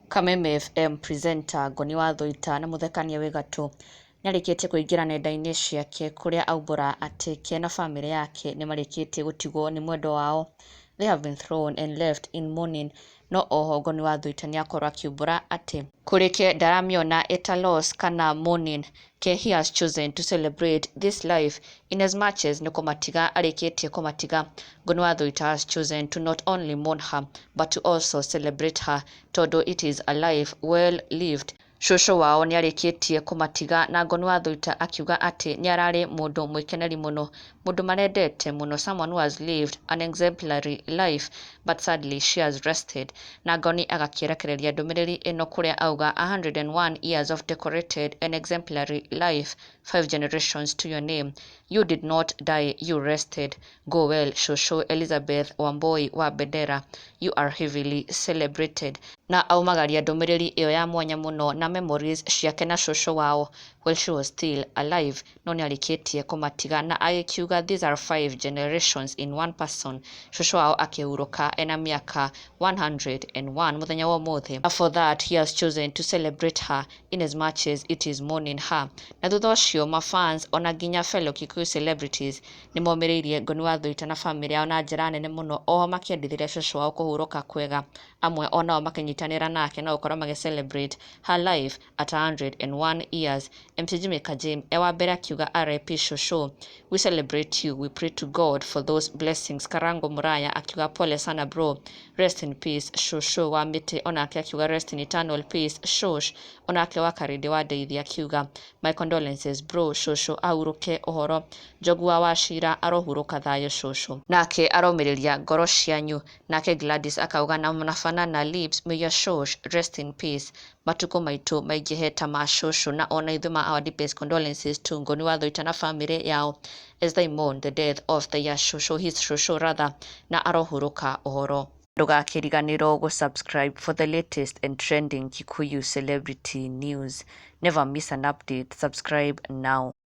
Kameme FM presenter Ngoni wa Thuita na mũthekania wĩ gatũ nĩarĩkĩtie kũingĩra nenda-inĩ ciake kũrĩa aumbũra atĩ ke na bamĩrĩ yake nĩmarĩkĩtie gũtigwo nĩ mwendwa wao. They have been thrown and left in mourning. No oho Ngoni wa Thuita nĩakorwo akiumbũra atĩ kũrĩ ke ndaramĩona ĩta loss kana mourning, ke he has chosen to celebrate this life in as much as nĩ kũmatiga arĩkĩtie kũmatiga. Ngoni wa Thuita has chosen to not only mourn her but to also celebrate her tondũ it is a life well lived. Cũcũ wao nĩarĩkĩtie kũmatiga na Ngoni wa Thuita akiuga atĩ nĩararĩ mũndũ mwĩkeneri mũno, mũndũ marendete mũno, someone who has lived an exemplary life, but sadly she has rested. Na Ngoni agakĩrekereria ndũmĩrĩri ĩno kũrĩa auga, "101 years of decorated and exemplary life, five generations to your name. You did not die, you rested. Go well, Shosho Elizabeth Wamboi wa Bendera. You are heavily celebrated." Na aumagaria ndũmĩrĩri ĩyo ya mwanya mũno na memories ciake na cũcũ wao while she was still alive, no nĩarĩkĩtie kũmatiga na agĩkiuga these are five generations in one person. Cũcũ wao akĩhurũka ena mĩaka 101 mũthenya wa ũmũthĩ. For that he has chosen to celebrate her in as much as it is mourning her. Na thutha ũcio mafans ona nginya fellow Kikuyu celebrities nĩmomĩrĩirie Ngoni wa Thuita na bamĩrĩ yao na njĩra nene mũno, oho makĩendithĩria cũcũ wao kũhurũka kwega. Amwe onao makĩnyitanĩra nake na gũkorwo magĩ celebrate her life at 101 years. MC Jimmy Kajim e wa mbere akiuga, "RIP Shosho, we celebrate you, we pray to God for those blessings." Karango Muraya akiuga, "Pole sana bro, rest in peace Shosho." Wa Mĩtĩ onake akiuga, "Rest in eternal peace Shosh." Onake wa Karĩndĩ wa Ndeithi akiuga, "My condolences bro, Shosho ahurũke ũhoro." Njogu wa Wachira, "Arohurũka thayũ Shosho," nake aromĩrĩria ngoro cianyu. Nake Gladys akauga, "Na mnafanana lips, may your shosh rest in peace." Matukũ maitũ maingĩhe ta ma cũcũ. Na ona ithuĩ ma our deepest condolences to Ngoni wa Thuita na famĩlĩ yao as they mourn the death of their shosho, his shosho rather, na arohurũka ũhoro. Ndũgakĩriganĩrwo gũ-subscribe for the latest and trending Kikuyu celebrity news. Never miss an update. Subscribe now.